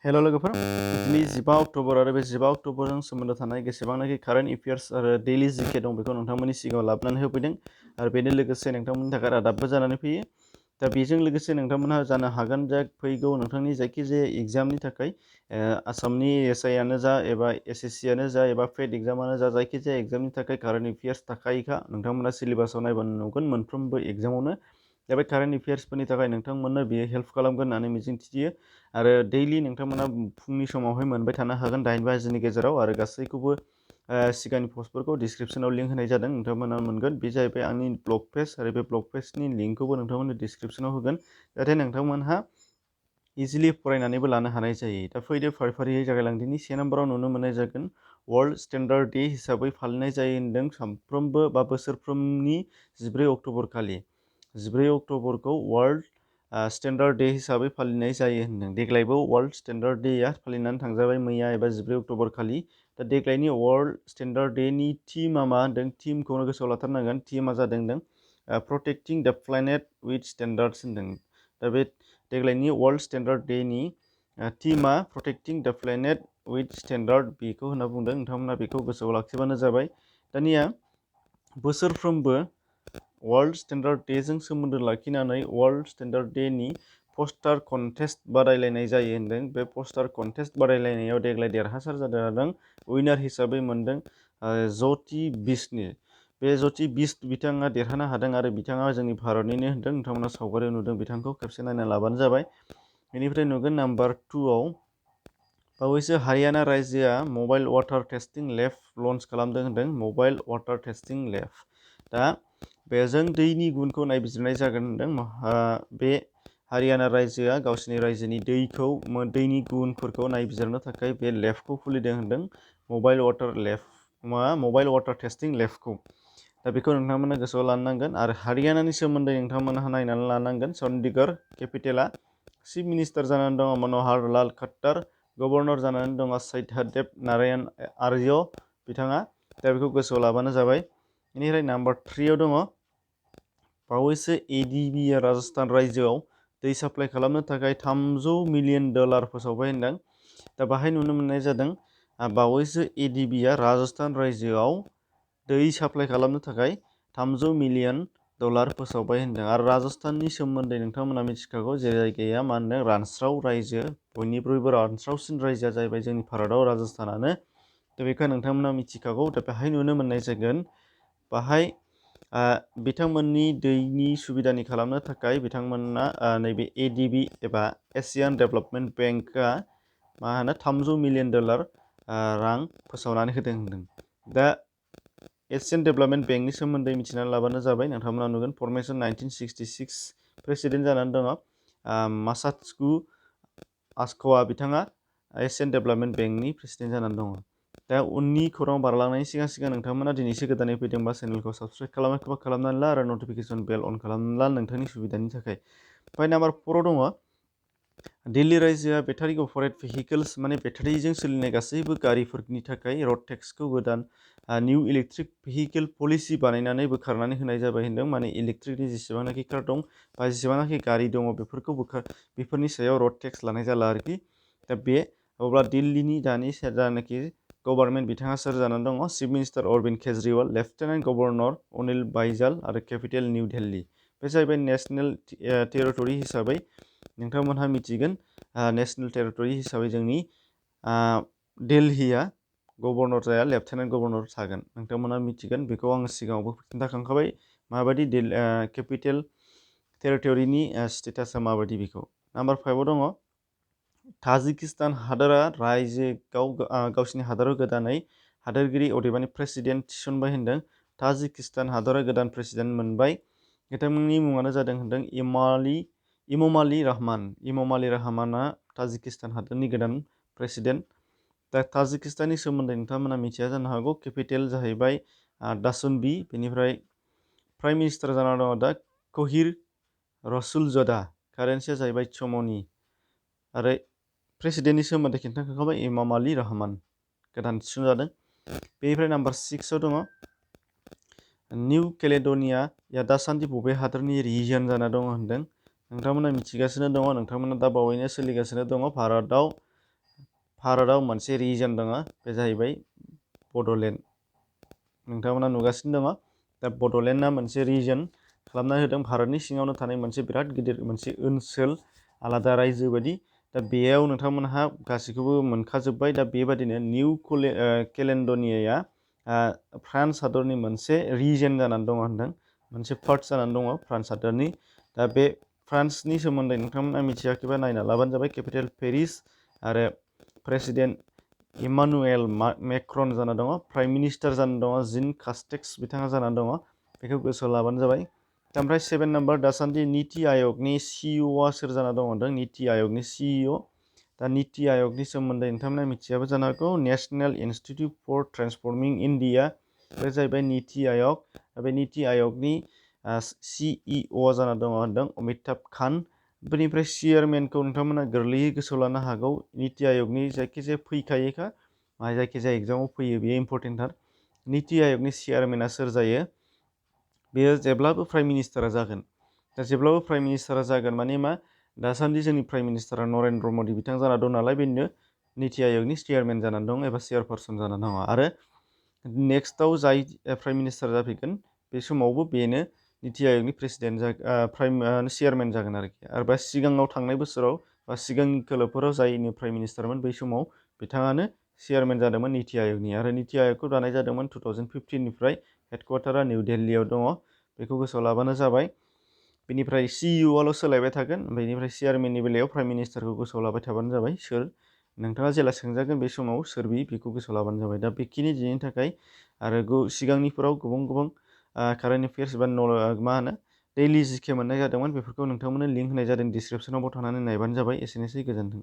हेल' लोगोफोर दिनै 15 अक्ट'बर आरो बे 15 अक्ट'बरजों सोमोन्दो थानाय जेसेबांनाखि कारेन्ट एफेयार्स आरो डेइलि जिके दं बेखौ नोंथांमोननि सिगाङाव लाबोनानै होफैदों आरो बेजों लोगोसे नोंथांमोननि थाखाय रादाबबो जानानै फैयो। दा बेजों लोगोसे नोंथांमोनहा जानो हागोन जे फैगौ नोंथांनि जायखिजाया एग्जामनि थाखाय आसामनि एसआइआनो जा एबा एसएससियानो जा एबा पेड एग्जामानो जा जायखिजाया एग्जामनि थाखाय कारेन्ट एफेयार्स थाखायोखा नोंथांमोना सिलेबासाव नायबानो नुगोन मोनफ्रोमबो एग्जामावनो। दा बे कारेन्ट एफेयार्सफोरनि थाखाय नोंथांमोननो बियो हेल्प खालामगोन होननानै मिजिंथियो आरो डेइलि नोंथांमोना फुंनि समावहाय मोनबाय थानो हागोन 8 बाजिनि गेजेराव आरो गासैखौबो सिगांनि पस्टफोरखौ डिसक्रिपसनाव लिंक होनाय जादों नोंथांमोना मोनगोन। बे जाहैबाय आंनि ब्लग पेज आरो बे ब्लग पेजनि लिंकखौबो नोंथांमोननो डिसक्रिपसनाव होगोन जाहाथे नोंथांमोनहा इजिलि फरायनानैबो लानो हानाय जायो। दा फैदो फारि फारियै जागायलांदिनि 1 नम्बराव नुनो मोननाय जागोन वर्ल्ड स्टेन्डार्ड डे हिसाबै फालिनाय जायो होनदों सानफ्रोमबो बा बोसोरफ्रोमनि 14 अक्ट'बर खालि 14 अक्ट'बरखौ वर्ल्ड स्टेन्डार्ड डे हिसाबै फालिनाय जायो होनदों। देग्लायबो वर्ल्ड स्टेन्डार्ड डेया फालिनानै थांजाबाय मैया एबा 14 अक्ट'बर खालि। दा देग्लायनि वर्ल्ड स्टेन्डार्ड डेनि थीमा मा होनदों थीमखौनो गोसोआव लाथारनांगोन। थीमा जादों प्रटेक्टिं द प्लेनेट उइथ स्टेन्डार्ड्स होनदों। दा बे देग्लायनि वर्ल्ड स्टेन्डार्ड डेनि थीमा प्रटेक्टिं द प्लेनेट उइथ स्टेन्डार्ड बेखौ होनना बुंदों। नोंथांमोना बेखौ गोसोआव लाखिबानो जाबाय। दानिया बोसोरफ्रोमबो वर्ल्ड स्टेन्डार्ड डेजों सोमोन्दो लाखिनानै world standard Danny poster contest बादायलायनाय जायो होनदों। बे पस्टार कन्टेस्ट बादायलायनायाव देग्लाय देरहासार जादों उइनार हिसाबै मोनदों ज्योति बिस्टनि। बे ज्योति बिस्ट बिथाङा देरहानो हादों आरो बिथाङा जोंनि भारतनिनो होनदों। नोंथांमोना सावगारियाव नुदों बिथांखौ खेबसे नायना लाबानो जाबाय। बेनिफ्राय नुगोन नाम्बार 2आव बावैसो हारियाना रायजोआ मबाइल वाटार टेस्टिं लेब लन्च खालामदों होनदों। मबाइल वाटार टेस्टिं लेब। दा बेजों दैनि गुनखौ नायबिजिरनाय जागोन होनदों। बे हारियाना रायजोआ गावसिनि रायजोनि दैनि गुनफोरखौ नायबिजिरनो थाखाय बे लेबखौ खुलिदों होनदों। मबाइल वाटार टेस्टिं लेबखौ। दा बेखौ नोंथांमोना गोसोआव लानो नांगोन आरो हारियानानि सोमोन्दै नोंथांमोनहा नायनानै लानांगोन। चन्डीगढ़ केपिटेला चिफ मिनिस्टार जानानै दङ मन'हर लाल खट्टार। गभर्नर जानानै दङ सत्यदेव नारायण आर्य बिथाङा। दा बेखौ गोसोआव लाबानो जाबाय। बेनिफ्राय नाम्बार 3आव दङ बावैसो एडिबिआ राजस्थान रायजोआव दै साप्लाइ खालामनो थाखाय $300 मिलियन फोसावबाय होनदों। दा बाहाय नुनो मोननाय जादों बावैसो एडिबिआ राजस्थान रायजोआव दै साप्लाइ खालामनो थाखाय $300 मिलियन फोसावबाय होनदों। आरो राजस्थाननि सोमोन्दै नोंथांमोना मिथिखागौ जे जायगाया मा होनदों रानस्राव रायजो। बयनिख्रुइबो रानस्रावसिन रायजोआ जाहैबाय जोंनि भारतआव राजस्थानानो। दा बेखौ नोंथांमोना मिथिखागौ। दा बेहाय नुनो मोननाय जागोन बाहाय बिथांमोननि दैनि सुबिदानि खालामनो थाखाय बिथांमोना नैबे एडिबि एबा एसियान डेभेलपमेन्ट बेंकआ मा होनो $300 मिलियन रां फोसावनानै होदों होनदों। दा एसियान डेभेलपमेन्ट बेंकनि सोमोन्दै मिथिनानै लाबानो जाबाय। नोंथांमोना नुगोन फर्मेशन 1966 प्रेसिडेन्ट जानानै दङ मासात्सुगु आस्क'आ बिथाङा एसियान डेभेलपमेन्ट बेंकनि प्रेसिडेन्ट जानानै दङ। दा उननि खौरां बारलांनायनि सिगां नोंथांमोना दिनैसो गोदानै फैदोंबा चेनेलखौ साबस्क्राइब खालामनानै ला आरो नटिफिकेसन बेल अन खालामनानै ला नोंथांनि सुबिदानि थाखाय। ओमफ्राय नाम्बार 4आव दङ दिल्ली रायजोआ बेटारि अपारेट भेहिकल्स माने बेटारिजों सोलिनाय गासैबो गारिफोरनि थाखाय रड टेक्सखौ गोदान निउ इलेक्ट्रिक भेहिकेल पलिसि बानायनानै बोखारनानै होनाय जाबाय होनदों। माने इलेक्ट्रिकनि जेसेबांनाखि कार दं बा जेसेबांनाखि गारि दङ बेफोरनि सायाव रड टेक्स लानाय जाला आरोखि। दा बे अब्ला दिल्लीनि दानि जानाखि गभर्नमेन्ट बिथाङा सोर जानानै दङ chief minister Arvind Kejriwal, lieutenant governor Anil Baijal आरो केपिटेल निउ दिल्ली। बे जाहैबाय नेसनेल टेरिटरि हिसाबै नोंथांमोनहा मिथिगोन नेसनेल टेरिटरि हिसाबै जोंनि दिल्लीया गभर्नर जाया लेफ्टेनेन्ट गभर्नर थागोन। नोंथांमोना मिथिगोन बेखौ आं सिगाङावबो खिन्थाखांखाबाय माबायदि केपिटेल टेरिटरिनि स्टेटासा माबायदि बेखौ। नाम्बार 5आव दङ ताजिकिस्तान हादोरा गावसिनि हादोराव गोदानै हादोरगिरि अदेबानि प्रेसिडेन्ट थिसनबाय होनदों। ताजिकिस्तान हादोरा गोदान प्रेसिडेन्ट मोनबाय। बिथांमोननि मुङानो जादों होनदों इम'मालि रहमान। इम'मालि रहमाना ताजिकिस्तान हादोरनि गोदान प्रेसिडेन्ट। दा ताजिकिस्ताननि सोमोन्दै नोंथांमोना मिथिया जानो हागौ। केपिटेल जाहैबाय दासुनबि। बेनिफ्राय प्राइम मिनिस्टार जानानै दङ दा कहिर रसुलजदा। कारेन्सिया जाहैबाय चमनि आरो प्रेसिडेन्टनि सोमोन्दै खिन्थाखांबाय इम'मालि रहमान गोदान थिसनजादों। बेनिफ्राय नाम्बार 6आव दङ निउ केलेडनियाया दासान्दि बबे हादोरनि रिजन जाना दङ होनदों। नोंथांमोना मिथिगासिनो दङ। नोंथांमोना दा बावैनो सोलिगासिनो दङ भारतआव भारतआव मोनसे रिजन दङ, बे जाहैबाय बड'लेण्ड। नोंथांमोना नुगासिनो दङ। दा बड'लेण्डआ मोनसे रिजन खालामना होदों, भारतनि सिङावनो थानाय मोनसे बिराद गिदिर मोनसे ओनसोल, आलादा रायजो बायदि। दा बेयाव नोंथांमोनहा गासैखौबो मोनखाजोब्बाय। दा बेबादिनो निउ केलेडनियाया फ्रान्स हादरनि मोनसे रिजन जानानै दङ होनदों, मोनसे पार्ट जानानै दङ फ्रान्स हादरनि। दा बे फ्रान्सनि सोमोन्दै नोंथांमोना मिथियाखैबा नायना लाबानो जाबाय। केपिटेल पेरिस आरो प्रेसिडेन्ट इमानुएल मेक्रन जाना दङ, प्राइम मिनिस्टार जाना दङ जिन कास्टेक्स बिथाङा जाना दङ। बेखौ गोसोआव लाबानो जाबाय। दा ओमफ्राय 7 नाम्बार दासान्दि निति आयगनि सिइअआ सोर जाना दङ होनदों, निति आयगनि सिइअ। दा निति आयगनि सोमोन्दै नोंथांमोना मिथियाबो जानो हागौ। नेशनेल इन्स्टिट्युट फर ट्रेन्सफर्मिं इन्डिया, बे जाहैबाय निति आयग। बे निति आयगनि सिइअ जाना दङ होनदों अमिताभ कान्त। बेनिफ्राय चेयारमेनखौ नोंथांमोना गोरलैयै गोसोआव लानो हागौ। निति आयगनि जायखिजाया फैखायोखा, जायखिजाया एग्जामाव फैयो, बेयो इम्परटेन्टथार। निति आयगनि चेयारमेना सोर जायो? बेयो जेब्लाबो प्राइम मिनिस्टारा जागोन। दा जेब्लाबो प्राइम मिनिस्टारा जागोन माने मा, दासान्दि जोंनि प्राइम मिनिस्टारा नरेन्द्र मदि बिथां जाना दं नालाय, बेनो निति आयगनि चेयारमेन जानानै दं एबा चेयारपारसन जानानै दङ। आरो नेक्स्टआव जाय प्राइम मिनिस्टार जाफैगोन, बे समावबो बेनो निति आयगनि प्रेसिडेन्ट चेयारमेन जागोन आरोखि। आरो सिगाङाव थांनाय बोसोराव बा सिगांनि खोलोबफोराव जायनि प्राइम मिनिस्टारमोन, बै समाव बिथाङानो चेयारमेन जादोंमोन निति आयगनि। आरो निति आयगखौ दानाय जादोंमोन 2015निफ्राय। हेडक्वार्टारा निउ दिल्लीयाव दङ, बेखौ गोसोआव लाबानो जाबाय। बेनिफ्राय सिइअआल' सोलायबाय थागोन, बेनिफ्राय चेयारमेननि बेलायाव प्राइम मिनिस्टारखौ गोसोआव लाबाय थाबानो जाबाय। सोर नोंथाङा जेला सोंजागोन बे समाव सोर बेखौ गोसोआव लाबानो जाबाय। दा बेखिनि दिनैनि थाखाय। आरो सिगांनिफोराव गुबुन गुबुन कारेन्ट एफेयार्स एबा मा होनो दैलि जिके मोननाय जादोंमोन, बेफोरखौ नोंथांमोननो लिंक होनाय जादों डिसक्रिपसनाव थांनानै नायबानो जाबाय। एसेनोसै, गोजोन्थों।